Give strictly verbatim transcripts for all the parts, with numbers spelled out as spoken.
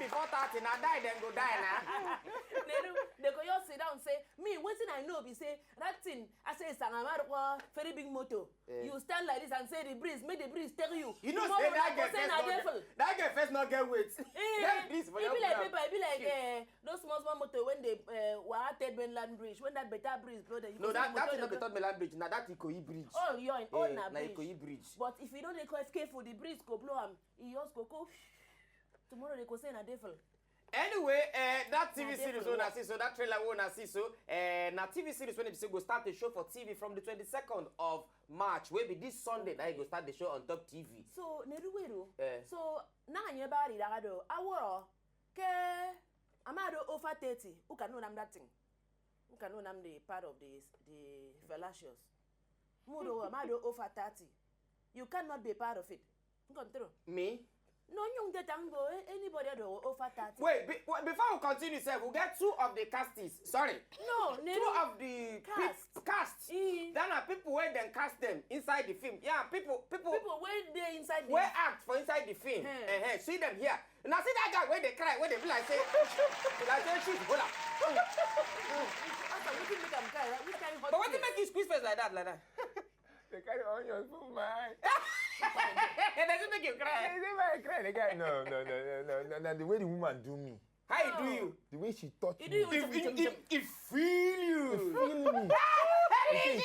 Four thirty, na die dem go die na. Nedu, they go just sit down say, me, wetin I know be say, that thing, I say, it's an Amarukwa, very big motor. Eh. You stand like this and say the breeze, make the breeze tell you. You know Tomorrow say that na go girl say first na no devil. Get, that girl first no get weight. Eh, Get this for e your be like ground. Paper, e be like uh, those small small motor when they uh, were at Third Mainland Bridge, when that better breeze blow them. You No, go see that the that motor thing no dey be Third Mainland Bridge. Na that Ikoyi bridge. Oh, you're in Eh, own na na bridge. Ikoyi bridge. But if you don't dey careful, the breeze go blow am. E just go go. Tomorrow they go say na devil. Anyway, uh, that T V Na series different wey una work. see so, that trailer wey una see so, uh, na T V series wey be say go start the show for T V from the twenty-second of March, wey be this Sunday. Na e go start the show on top T V. So Nedu Weru. Eh. So na nye bari da do. Aworo ke amado over thirty. Who can know nam that thing? Who can know nam the part of the the fallacious? Mudo amado over thirty. You cannot be part of it. Come through. Me? No, you get tango. Anybody do over thirty. Wait, be, wait, before we continue, sef, we get two of the castees. Sorry. No, Two Nedu. Of the Cast. Peop, cast. Eh. Then are people wey dem cast them inside the film. Yeah, people, people, People wey dey inside the wey act for inside the film. Hmm. Uh-huh. See them here. Now see that guy wey dey cry, wey dey be like say, like say shoot, hold up. After wetin make am cry, right? Which kind hot But wetin tears? Make you squeeze face like that, like that? They carry onions put for my eye. It doesn't make you cry. They say my cry. The guy, no, no, no, no, no, no, no. The way the woman do me, How e do you? The way she touch You me, do you If if if, if feel you. Feel me. You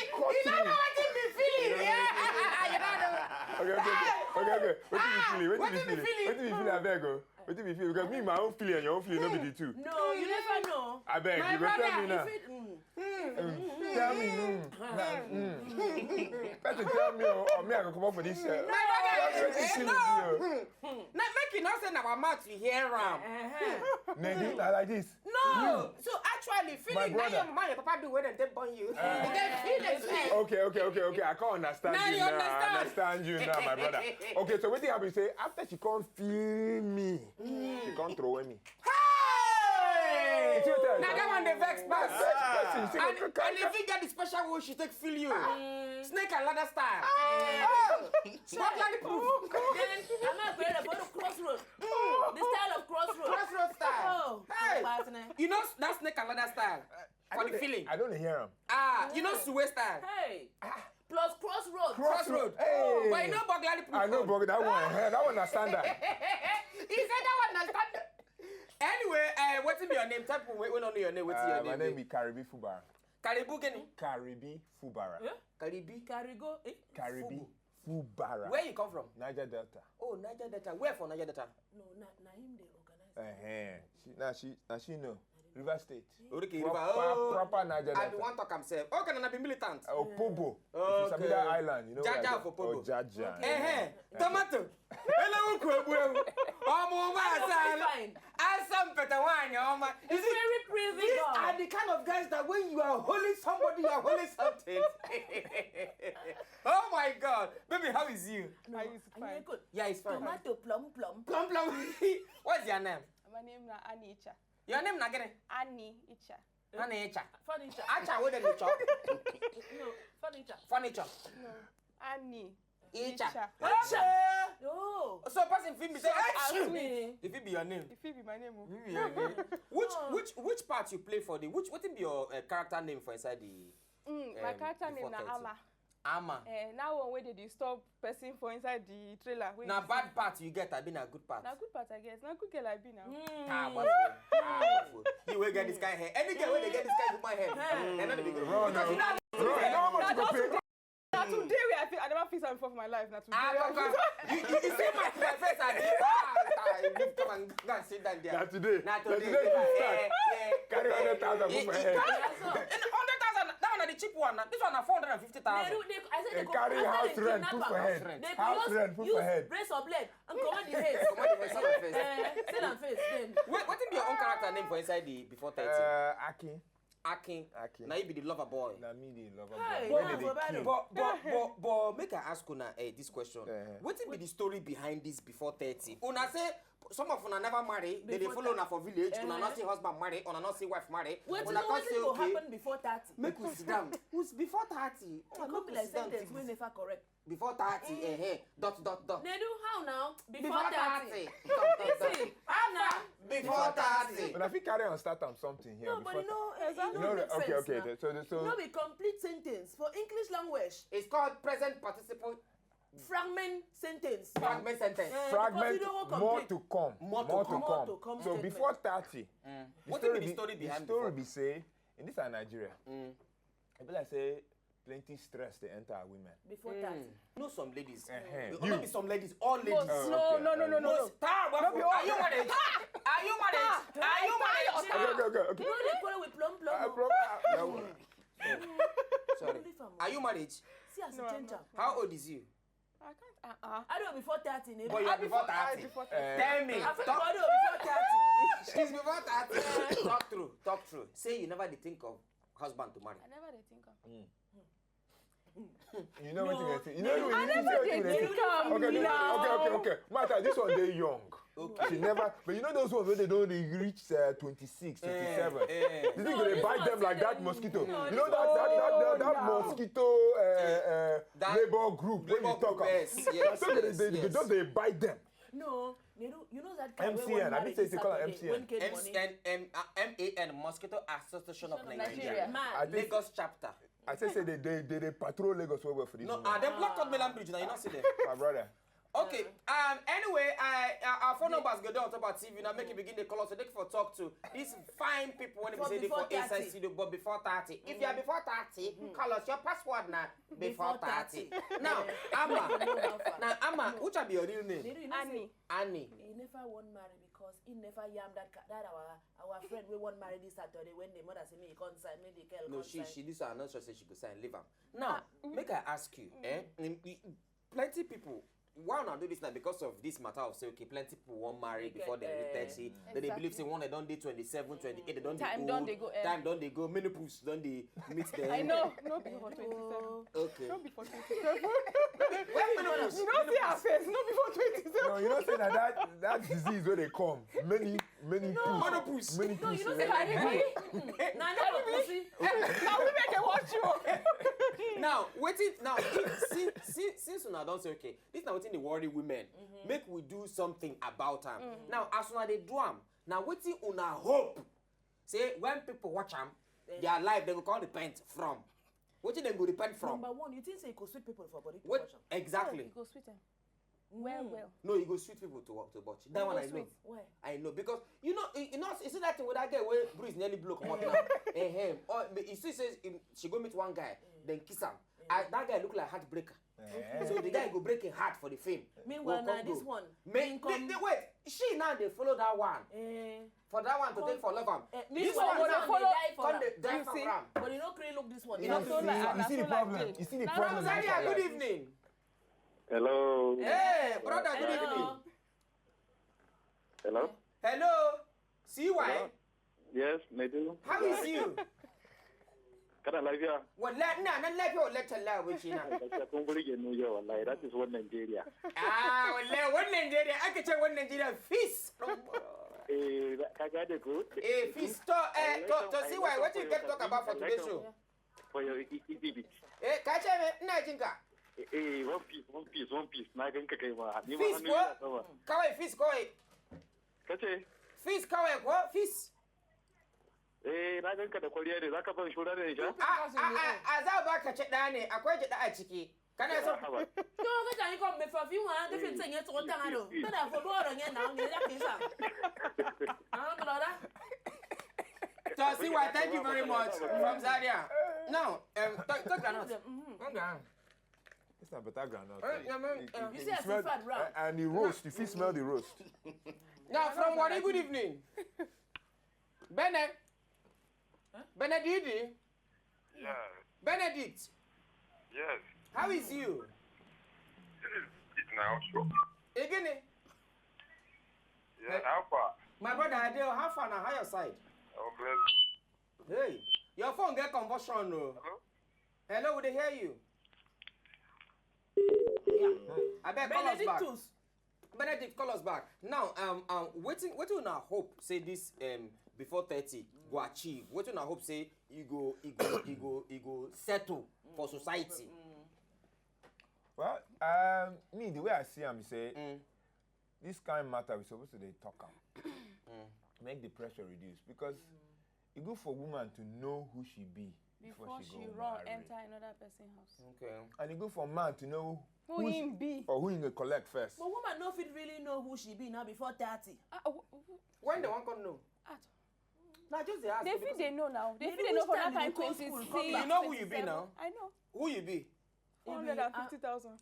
don't know what you be feeling. Yeah. You don't know. Okay, okay, okay, okay, okay. Wetin be feeling? Wetin Wetin be be feeling? feeling? Wetin be feeling? Abeg o. Wetin be feeling? Because me, my own feeling and your own feeling no be the two. No, you never know. Abeg, My you go tell brother, me you now. fit- Mm. Mm, tell me. Mm, na, mm. Person tell me, oh, or me, I go come up for this. Uh, My brother, wetin eh, be no. feeling? Hmm. Now make you not say na our mouth you hear am. Uh-huh. Nedi, na like this. No. So actually, feeling My na brother. Your mama, your papa do when dem take born you. Eh. Dem feel the same. Okay, okay, okay, okay. I can't understand Now you you now. understand. I understand you now, my brother. Okay, so wetin happen? Say after she come feel me, she come throw away me. Hey! It's your turn. Now that one dey vex pass. Vex person, she And, go and if you get the special way she take feel you, snake and ladder style. Burglary proof. Then I'm not going to go to crossroad. The style of crossroad. Crossroad style. Oh, Hey! Pastor. You know that snake and ladder style. I For don't the dey- feeling. I don't hear am. Ah, you know Sue style. Hey. Plus crossroad. Crossroad. Hey. But you know burglary proof. I know, but that one, eh, that one na standard. He said that one na standard. Anyway, uh, wetin be your name? Tell people wey wey no know your name. Wetin Uh, your my name? Name Be? Be Karibi Fubara. Karibu Gini. Karibi Fubara. Eh? Karibi. Carry go. Eh? Karibi Fubu. Fubara. Where you come from? Niger Delta. Oh, Niger Delta. Where for Niger Delta? No, na na him dey organize. Uh-huh. She, now she, now she know. River State. Oriki Pro- River. pro- Oh. proper Niger I be Delta. One talk am sef. Okay, na na be militant. Opobo. Okay. If you sabi that island, you know. Jaja Where I of go. Opobo. Oh, Jaja. Eh eh. Tomato. Ele ukwu egbu ewu. Ọmụ ụmụ asala. Fine. Asa mpete nwanyị ọma. You see, Very pretty these girl. Are the kind of guys that when you are holding somebody, you are holding something. Oh my God, baby, how is you? No, Are you are you fine? Good? Yeah, it's fine. Tomato plum plum. Plum plum. What's your name? My name na Annie Icha. Your name na gịnị? Annie Icha. Annie Icha. Furniture. Acha wey dem dey chop. No, furniture. Furniture. No. Annie Icha. Icha. Acha. Oh. So person fit be say, Acha. "Acha." Me. If it be your name. If it be my name, oh. If it be your name. Which which which part you play for the which wetin be your uh, character name for inside the Mm, my um, character before name na thirty? Ama. Ama. Eh, that one wey dey disturb person for inside the trailer. Wey Na dey bad part you get, abi na good part? Na good part I get. Na good girl I be now. Ah, wonderful. Ah, wonderful. You wey get this kind hair. Any girl wey dey get this kind woman hair. Eh, no dey be good. Run, Because you run. know Bro, you know how much you go pay? Na today wey I feel I never feel something for my life. Na today. Ah, I Papa, feel- you, you, you see my, my face, I did. Ah, ah, you come and go and sit down there. Na today. Na Na today today. you start. Eh, eh. Carry hundred thousand put for head. Hundred thousand. That one na the cheap one. Na this one na four hundred and fifty thousand. They do. They, I said They they carry I said house they rent kidnap put for am. head. They House use, rent put use for head. Razor blade and comot the head. Comot the head, sell am first. Eh, sell am first then. Wait, wetin be your own character name for inside the before thirty? Uh, Akin. Akin. Akin. Na you be the lover boy. Na me the lover Hey, boy. na Wey dey for kill. Bible. But but but but make I ask una eh, this question. Eh. Wetin be the story behind this before thirty? Una say some of una never marry, they dey Before follow una for village, una Eh. not see husband marry, una not see wife marry. Wetin Una come wetin say go okay. Happen before thirty? Make we sit down. Who's before thirty? E come be like sentence wey never correct. Before thirty, eh, eh, dot dot dot. Nedu, how now? Before thirty. Listen, how now? Before thirty. But I fit carry and start am something here. No, but before you know, eh, You you know, know, it makes okay, sense okay. Now. So, so, No, be complete sentence for English language. It's called present participle. Fragment sentence. Fragment sentence. Eh, fragment because you don't more complete. to come. More to more come. to More come. to come So statement. Before thirty, What be the story the behind story before? Be say in this Nigeria, e be like say plenty stress dey enter women. Before thirty. No, some ladies. Eh-heh. No, not be some ladies. All ladies. Oh, No, okay. no, no, no, no, no. Most star. What No for? be all. Are you married? Are you married? Are you married? Okay, okay, okay, okay. You know they quarrel with plum plum. Ah, Oh. bro, ah, that one. Sorry. Are you married? See as you No, change I'm am. How old is you? I can't. Uh-uh. I don't before thirty, neighbor. But you are before I thirty. before Eh. Tell me. I feel Talk, I don't before thirty. She's before thirty. Talk true. Talk true. Say you never did think of husband to marry. I never did think of. You know what you No. get? You know No, what I you never get? did You know think what you of Okay, okay, now. okay, okay, okay. Matter, this one dey young. Okay. She never, but you know those ones when they don't dey reach uh, twenty-six, twenty-seven. Eh, eh. You think they bite them like that mosquito? No, You know that that that, that, that no. mosquito uh, uh, That labor group when labor you talk group, of. Yes, yes, So they, yes, they, they yes. just they bite them. No, Neru, you know that guy M C N, wey wan I marry think say this they call am Saturday, M C N. When kid M- money. M- M- uh, M A N, Mosquito Association of Of Nigeria. Nigeria. Man. I think Lagos chapter. I say say they they they, they patrol Lagos well well for this. No, One. Ah, dem block out mainland bridge now. You not see there. My brother. Okay. Um. Anyway, I, uh, our phone numbers go down on top of T V now. Make it begin to call us. So they for talk to these fine people when we For say they for before inside thirty. Studio, but before thirty. If you are before thirty, call us. Your password now before Before thirty. thirty. Now, Yeah. Ama, Know how far. now Ama, which be your real name? Neru, you know say Annie. Annie. He never wan marry because he never yam that ca- that our our friend wey wan marry this Saturday when the mother say me he come sign, make the girl No, come she sign. she this one not sure say she go sign. Leave am. Now, make I ask you, eh? Mm, we- Plenty people. Why una do this now? Because of this matter of say, okay, plenty people wan marry They before get, they eh, reach thirty. Then they believe say one they don dey twenty-seven, twenty-eight, they don dey Time old. Don dey go, eh. Time don dey go. Menopause don dey meet them. I know. No be for twenty-seven. Okay. No be for twenty-seven. When menopause? You know see her face. No be for twenty-seven. No, you know say that that, that disease where they come. Many many push. Menopause. Many No, you push. know say na me. Na never pussy. Now we make a watch you. Now, waiting now. Since since since una don say okay, this na wetin dey worry women. Make we do something about am. Now, as una dey do am, na wetin una hope say when people watch am, their life they go come repent from. Wetin dem go repent from? Number one, you think say you go sweet people for body to What watch am? Exactly. Go sweet them. Well, well. No, you go sweet people to work to watch. That one I know. Sweet. Why? I know because you know you, you know you see that thing with that girl where breeze nearly blow comot now. Ehem. Or you see says she go meet one guy, then kiss am. I, that guy look like heartbreaker. Eh. So the guy go break him heart for the fame. Meanwhile, Go na come this go. One. Me, Come- they, they, wait, she now they follow that one. Eh. For that one to take for love am. Eh, This meanwhile, one this now one follow- dey die for come am. dey die You for see? am. But you no gree look this one. You Now no so gree na- see am. You see the problem. You see the Now problem. Zaria, Inside good life. Evening. Hello. Hey, brother, good Hello. Evening. Hello. Hello. See why? Hello? Yes, Nedu. How is you? Kana lafiya? Wallahi ina nan lafiya, wallahi tallahi, abokina. Gaskiya kun burge mu yau, wallahi. That is one Nigeria. Ah, wallahi, one Nigeria, aka ce one Nigeria, fis. Eh, ka gane ko? Eh, fis. To, eh, to, to, see why, what you get talk about for today show? For your e- exhibit. Eh, ka ce me? Ina jin ka. Eh, eh, one piece, one piece, one piece. Na ganka kai ma. Ni ma Fis hannu ko? yana sama. Kawai fis kawai. Kace? Fis kawai ko? Fis. Eh, na ganka da kwariya ne. Zaka ban shura ne in sha? A, a, a, a za ba ka ci ɗa ne, akwai gyaɗa a ciki. Kana so? Haba. To ka ta yi kɔn mɛ fafin wa ka fi sanya tsohon tan ado. Tana fo bɔrɔ ɲɛ na ŋɛ ya kisa. An dɔrɔn da. To, see why, thank you very much from Zaria. Now, um, to, to groundnut. Mhm. Okay. It's a better groundnut. Eh, yeah, man, It- it- uh, it You see, I see smell- fat ground. and, and the roast, if you smell the roast. Now, from Warri, good evening. Bene. Benedidi. Yeah, Benedict. yes. How is you? This is it now. So, Again, yeah, how far? my brother Adeo, how far now? How your side? Oh, bless. Hey, your phone get conversion, no? Hello? Hello, we dey hear you. Yeah. I beg, call us back. Benedictus. Benedict, call us back. Now, um, um, wetin, wetin una hope say this, um, before thirty go achieve? Wetin una hope say you go, you go, you go, you go settle for society? Well, um, me, the way I see am, you say Mm. this kind of matter we supposed to dey talk am. make the pressure reduce, because e good for woman to know who she be before, Before she, she go run marry. Enter another person house. Okay. And e good for man to know Who she- him be? or who he go collect first. But woman no fit really know who she be now before thirty. Ah, w- w- When they wan come know? ah, Na just dey ask. they Because fit dey know now. They They fit dey do know for this that time kind they go twenty school, six. come back. You know who you be now? I know. Who you be? Four hundred and fifty thousand.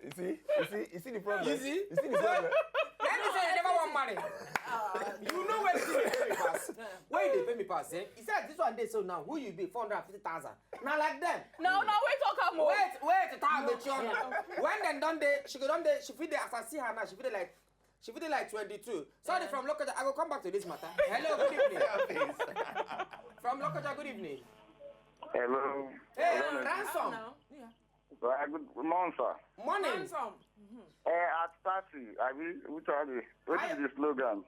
You see, you see, you see the problem. You see? You see the problem. Let me say you never wan marry. You know where this thing dey pay me pass. Where you dey pay me pass? Eh? He said this one dey so now. Who you be? Four hundred and fifty thousand. Na like them. Now, now we talk am o. Wait, wait, time dey chill now. When dem don dey, she go don dey, she fit dey as I see her now, she fit dey like, she fit dey like twenty-two. Sorry, from Lokoja, I go come back to this matter. Hello, good evening. From Lokoja, good evening. Hello. Hey, Hello. Ransom. Now, yeah. Uh, good morning, sir. Morning. Handsome. Uh, at thirty, I mean, which are the, what is the slogan?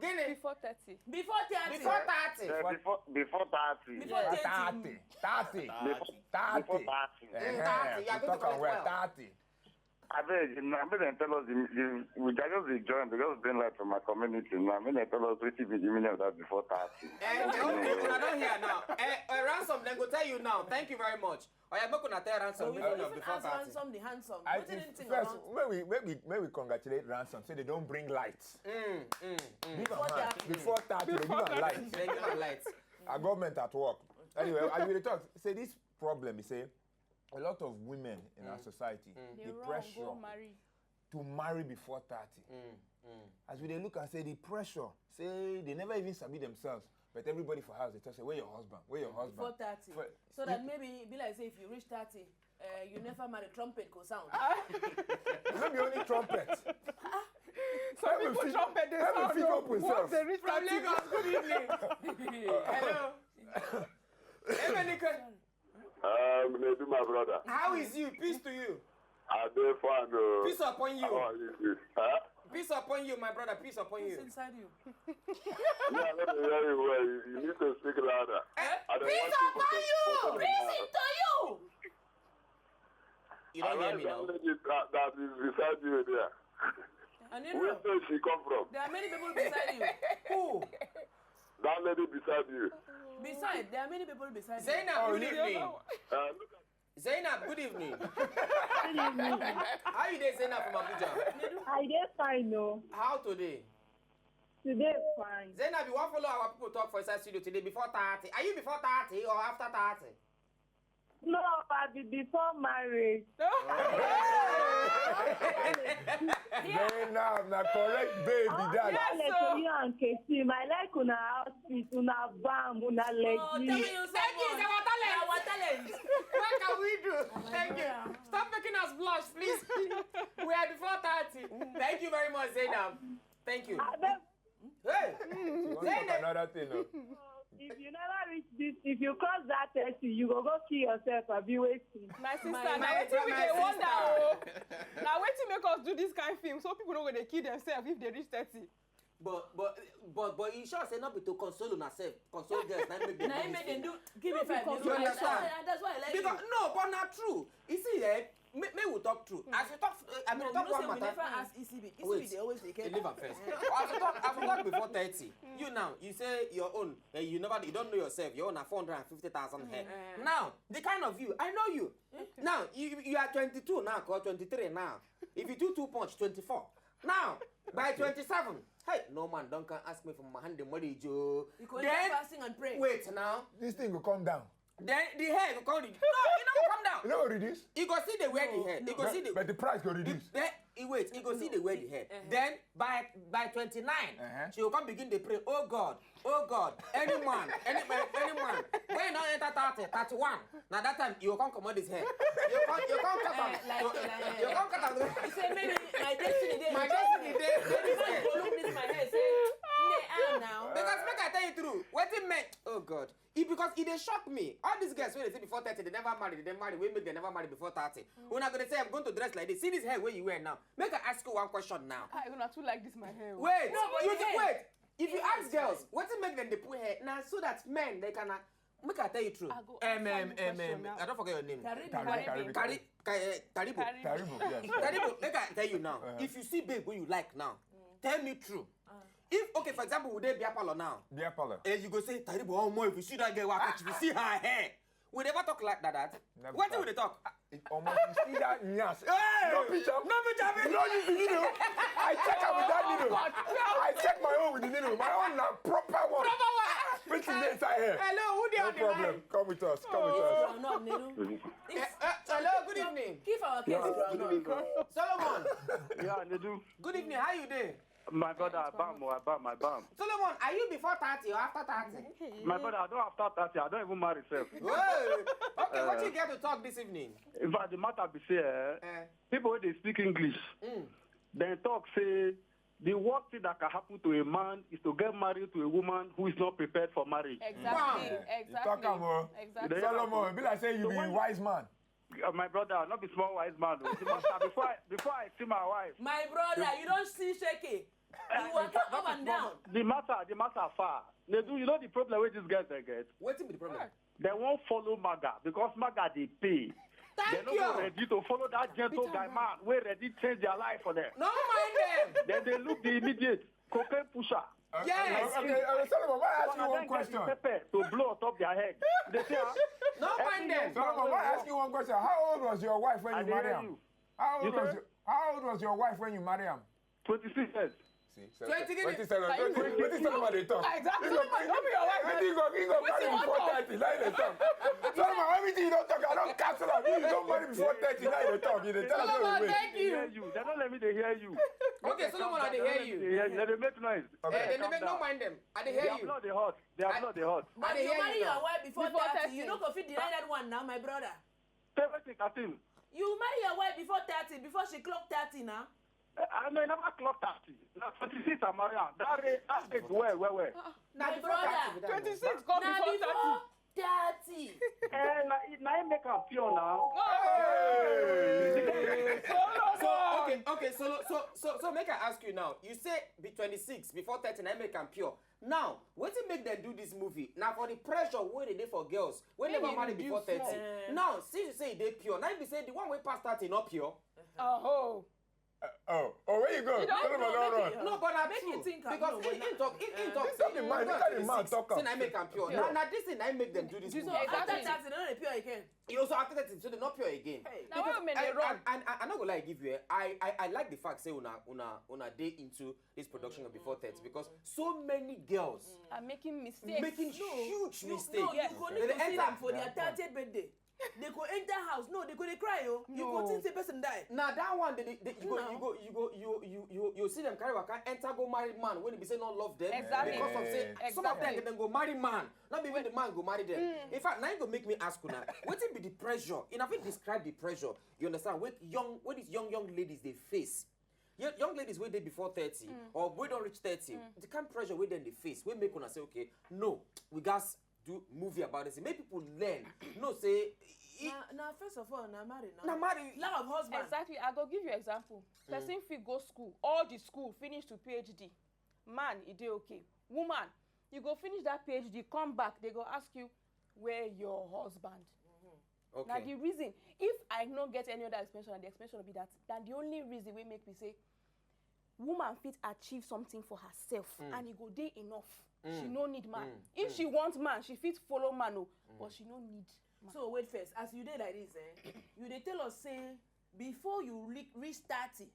Gini? Before thirty. Before thirty. Before thirty. Uh, before before thirty. Before thirty. Thirty, thirty, Before, thirty. before thirty. Eh, thirty, you are going to talk am collect well, well. Thirty. I beg, you know, I mean, they tell us the, the we just dey join, they just bring light from my community. Now, I mean, they tell us what is the meaning of that before thirty. Eh, eh, okay, una don hear now. Eh, eh, Ransom, dem go tell you now. Thank you very much. Oya, make una tell Ransom So we the meaning go of even before ask thirty. Ransom the handsome. I Wetin think him think first, about? May we, may we, may we congratulate Ransom. Say they don't bring light. Mm, mm, mm. Give am Before hand. thirty. Before thirty, they give am light. Dem give am light. Our government at work. Anyway, as we dey talk, say this problem is say a lot of women in our society, They the run, pressure go marry. to marry before thirty. Mm, mm. As we dey look and say the pressure, say they never even sabi themselves, but everybody for house they talk say, "Where your husband? Where your husband?" Before thirty. For- So that maybe e be like say if you reach thirty, uh, you never marry, trumpet go sound. No be only trumpet. Some people trumpet dey sound o. Once they reach From thirty. Lagos, good evening. Hello. Emenike. Um, Nedu, my brother. How is you? Peace to you. I dey fine o. Peace upon you. How are you? Huh? Peace upon you, my brother. Peace upon Peace you. Inside you. Yeah, let me hear you well. You, you need to speak louder. Eh? I don't Peace want you upon to you. speak louder. Listen to you. You don't I hear like me that now. Lady that, that is beside you there. And you Where know, does she come from? there are many people beside you. Who? That lady beside you. Beside, there are many people beside you. Zainab, good evening. Uh, look at Zainab, good evening. Good evening. How you dey, Zainab from Abuja? I dey fine o. How today? Today fine. Zainab, you wan follow our people talk for inside studio today before thirty? Are you before thirty or after thirty? No, I be before marriage. Very now, na correct baby that. Yes, Toyin and Kesim, I like una outfit, una bam, una Oh, thank legit. you so Thank you, it's much. our talent. Our talent. What can we do? Thank you. Stop making us blush, please. We are before thirty. Thank you very much, Zainab. Thank you. Abeg, Hey, You want to talk another thing? No? if you never reach this, if you cross that thirty, you go go kill yourself, abi wetin? My sister, My- na my- wetin we my dey wonder sister. o. Na wetin make us do this kind film so people no go dey kill themselves if they reach thirty. But but but but you sure say not be to console una sef, console girls, na make dem Na do him this make dem thing. Do give me five. You understand? That's why I like Because you. No, but na true. You see, eh, make, make we talk true. As we talk, eh, I mean, No, talk you know one say we matter. Never ask E C B. Wait, E C B dey always dey you get. Leave am first. As we talk, as we talk before thirty, you now, you say your own, eh, you never, you don't know yourself. Your own na four hundred and fifty thousand hair. Now, the kind of you, I know you. Now, you you are twenty-two now, or twenty-three now. If you do two punch, twenty-four. Now, by twenty-seven, hey, no man don't come ask me for my hand in marriage, Joe. You go enter fasting and pray. Wait now. This thing will come down. Then the hair will come. No, it no go come down. You know what it is? You go see the wear the hair. You go see But, the. But the price go reduce. Then he wait. He go see the wear the hair. Uh-huh. Then by by twenty-nine, Uh-huh. She will come begin to pray. Oh God, oh God, any man, any man, any man. When you don't enter thirty, thirty-one, now that time you come command this hair. You come, you come cut am. Eh, like, like, You come cut am. You say maybe my destiny dey. My destiny dey. Maybe man go look this my hair say, "Nay, ah now." Because make I tell you true, wetin men, oh God, e because e dey shock me. All these girls wey dey say before thirty, they never marry, they never marry, wey make they never marry before thirty. Una go dey say, "I'm going to dress like this." See this hair wey you wear now. Make I ask you one question now. I gonna too like this my hair. Wait, No, but you the think, hair- wait. If you ask girls, wetin make dem dey put hair? Na so that men they can uh, Make I tell you true. I go um, answer um, you um, question um, now. I don't forget your name. Taribu. Taribu. Kari, Kari, uh, Taribu. Taribu. Taribu, yes. Taribu, make I tell you now. Uh-huh. If you see babe when you like now, tell me true. If, okay, for example, we dey beer parlor now. Beer parlor. And you go say, Taribu, oh more, if you see that girl, if you see her hair. We never talk like that. that. Never. What do we talk? Almost you see that nyas. Hey! No picture. No picture. No use the needle. I check am with that needle. I check my own with the needle. My own na proper one. Proper one. Wetin dey inside here? Hello, who dey on the line? No problem. Come with us. Come with us. No, no, needle. Eh, eh, hello, good evening. Give our case. Solomon. Yeah, Nedu. Good evening. How you dey? My brother, I bam, oh, I bam, I bam. Solomon, are you before thirty or after thirty? My brother, I don't after thirty. I don't even marry self. Hey! Okay, what you get to talk this evening? In fact, the matter be say, eh, people wey dey speak English, dem talk say the worst thing that can happen to a man is to get married to a woman who is not prepared for marriage. Exactly. Exactly. You talk am, oh. Exactly. Solomon, e be like say you be wise man. Uh, my brother, not be small wise man. Oh. The matter, before I, before I see my wife. My brother, you don't see shake. You walk up and down. The matter, the matter far. They do, you know the problem with these girls they get? Wetin be the problem? They won't follow maga because maga they pay. Thank you. They're not ready to follow that gentle guy man. We're ready to change their life for them. No mind them. Then they look the immediate cocaine pusher. Yes. Okay, okay, Solomon, may I ask you one question? Pepper to blow on top their head. They say, ah, no mind them. Solomon, may I ask you one question? How old was your wife when you married him? How old was your, how old was your wife when you married him? Twenty-six years. See, so twenty, twenty-seven, twenty, twenty-seven, they talk. Exactly. He go, he go, he go carry before thirty, now they talk. Solomon, everything you don't talk, I don't cancel am. You don't marry before thirty, now they talk. You dey tell us. Thank you. They don't let me dey hear you. Okay, Solomon, I dey hear you. They make noise. Okay, they make, no mind them. I dey hear you. Their blood dey hot. Their blood dey hot. But you marry your wife before thirty, you no go fit deny that one now, my brother. Everything, Kasim. You marry your wife before thirty, before she clock thirty now. I know you never clock thirty. Na twenty-six I marry am. That rate, that rate well, well, well. Na before thirty be that. Twenty-six come before thirty. Thirty. Eh, na, na him make am pure now. So, okay, okay, so, so, so, so make I ask you now. You say be twenty-six before thirty, na him make am pure. Now, wetin make dem do this movie? Na for the pressure wey dey dey for girls wey never marry before thirty. Now, since you say e dey pure, na him be say the one wey pass thirty no pure. Oh. Oh, oh, where you go? You don't know, no, no, no. No, but na true. Because he, he talk, he, he talk. This is the man, this is the man talk. Say na make am pure. Na, na this thing na make dem do this movie. After thirty, no dey pure again. You also after thirty, so they not pure again. Hey. Now women dey run. And I, I, I no go lie give you. Eh? I, I, I like the fact say una, una, una dey into this production before thirty because so many girls are making mistakes, making huge mistakes. No, you go need to see them for their thirtieth birthday. They go enter house. No, they go dey cry. Oh, you go think say person die. Now that one, they, they, you go, you go, you go, you, you, you, you see them carry waka enter go marry man when they be say no love them. Exactly. Because of say some of them dem go marry man. Not be when the man go marry them. In fact, now you go make me ask una. Wetin be the pressure? You know, fit describe the pressure. You understand? When young, when these young, young ladies they face. Young, young ladies wey dey before thirty or wey don reach thirty, the kind pressure wey dem dey face, wey make una say, okay, no, we gats do movie about this. Make people learn. No say. Na, na first of all, na marry now. Na marry. Lack of husband. Exactly. I go give you example. Person fit go school, all the school finish to P H D. Man, e dey okay. Woman, you go finish that P H D, come back, they go ask you, where your husband? Okay. Now the reason, if I no get any other explanation, and the explanation will be that, then the only reason we make me say, woman fit achieve something for herself and it go dey enough. She no need man. If she want man, she fit follow man, oh, but she no need man. So wait first, as you dey like this, eh, you dey tell us say before you re- reach thirty,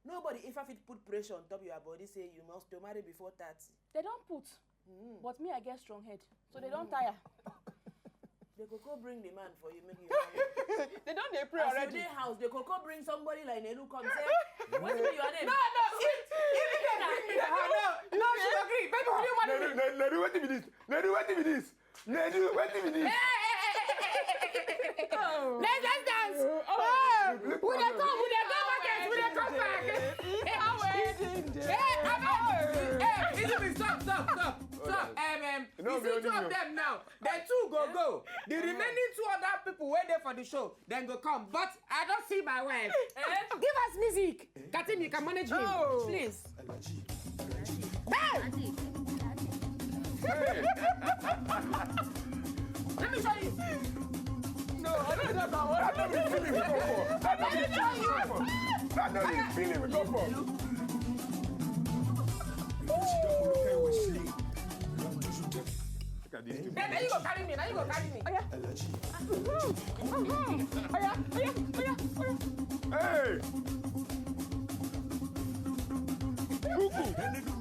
nobody ever fit put pressure on top your body say you must to marry before thirty. They don't put. But me, I get strong head. So they don't tire. They go go bring the man for you, make you marry. They don't dey pray already. As you dey house, they go go bring somebody like Nelu come say, what is your name? No, no, if, if they bring me, no, no, she agree. Baby, will you marry me? Nedu, Nedu, wetin be this? Nedu, wetin be this? Nedu, wetin be this? Hey, hey, hey, hey, hey, hey. Let's, let's dance. Oh, we dey come, we dey go market, we dey come back. Hey, abeg. Hey, stop, stop, stop, stop. Um, um, you see two of them now. The two go go. The remaining two other people wey dey for the show, then go come. But I don't see my wife. Give us music. Katim, you can manage me. Oh. Please. Hey! Let me show you. No, I don't know that one. I don't be feeling we go for. I don't be feeling we go for. I don't be feeling we go for. Look at this thing. Then, then you go carry me. Now you go carry me. Oh, yeah. Allergy. Oh, yeah. Oh, yeah. Oh, yeah. Oh, yeah. Hey! Kuku!